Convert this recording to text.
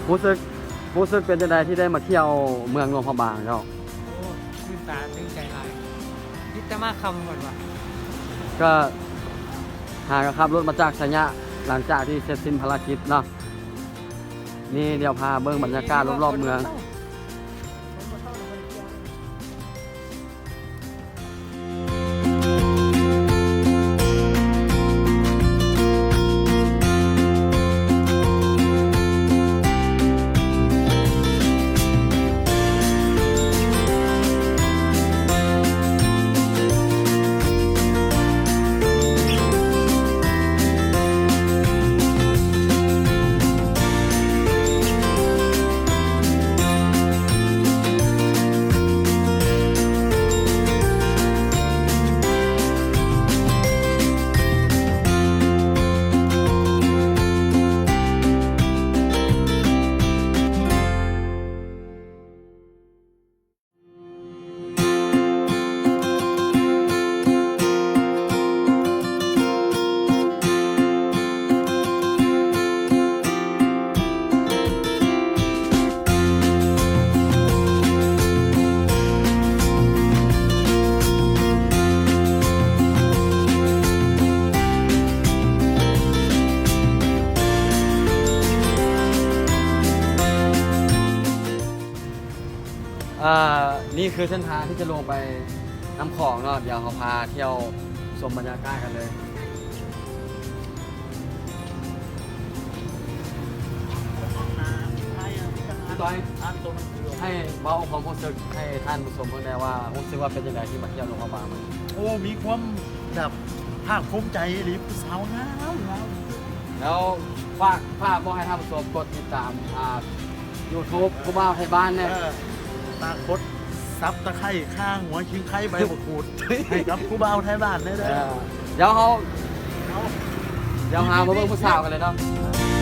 ຮູ້ສຶກ ຮູ້ສຶກເປັນຈັ່ງໃດທີ່ໄດ້ມາທ່ຽວເມືອງຫຼວງພະບາງແລ້ວ? ໂອ້ ຕື່ນຕາຕື່ນໃຈຫຼາຍ ຄິດແຕ່ມາຄ່ຳກ່ອນວ່າ ກໍຫາກໍຂັບລົດມາຈາກໄຊຍະ ຫຼັງຈາກທີ່ເສັດສິ້ນພາລະກິດເນາະ. ນີ້ ດຽວພາເບິ່ງບັນຍາກາດລອບໆເມືອງ. ອ່າ ນີ້ຄືເສັ້ນທາງທີ່ຈະລົງໄປນ້ຳຂອງເນາະ. ດຽວເຮົາພາທ່ຽວຊົມບັນຍາກາດກັນເລີຍ. ພີ່ຕ້ອຍ ໃຫ້ເວົ້າຄວາມຮູ້ສຶກໃຫ້ທ່ານຜູ້ຊົມເບິ່ງແດ່ວ່າ ຮູ້ສຶກວ່າເປັນຈັ່ງໃດທີ່ມາທ່ຽວຫຼວງພະບາງມື້ນີ້? ໂອ້ ມີຄວາມແບບພາກພູມໃຈອີ່ຫຼີ ຜູ້ສາວງາມໆ. ແລ້ວຝາກ ຝາກບອກໃຫ້ທ່ານຜູ້ຊົມກົດຕິດຕາມ ອ່າ ຢູທູບ ເອີ ຄູບ່າວໄທບ້ານແດ່. ເອີ ຝາກກົດຊັບຕະໄຄ ຂ່າຫົວ ຂີງໄຄ ໃບໝາກກູດ ໃຫ້ກັບຄູບ່າວໄທບ້ານແດ່ເດີ. ເອີ ດຽວເຮົາ ດຽວເຮົາມາເບິ່ງຜູ້ສາວກັນເລີຍເນາະ.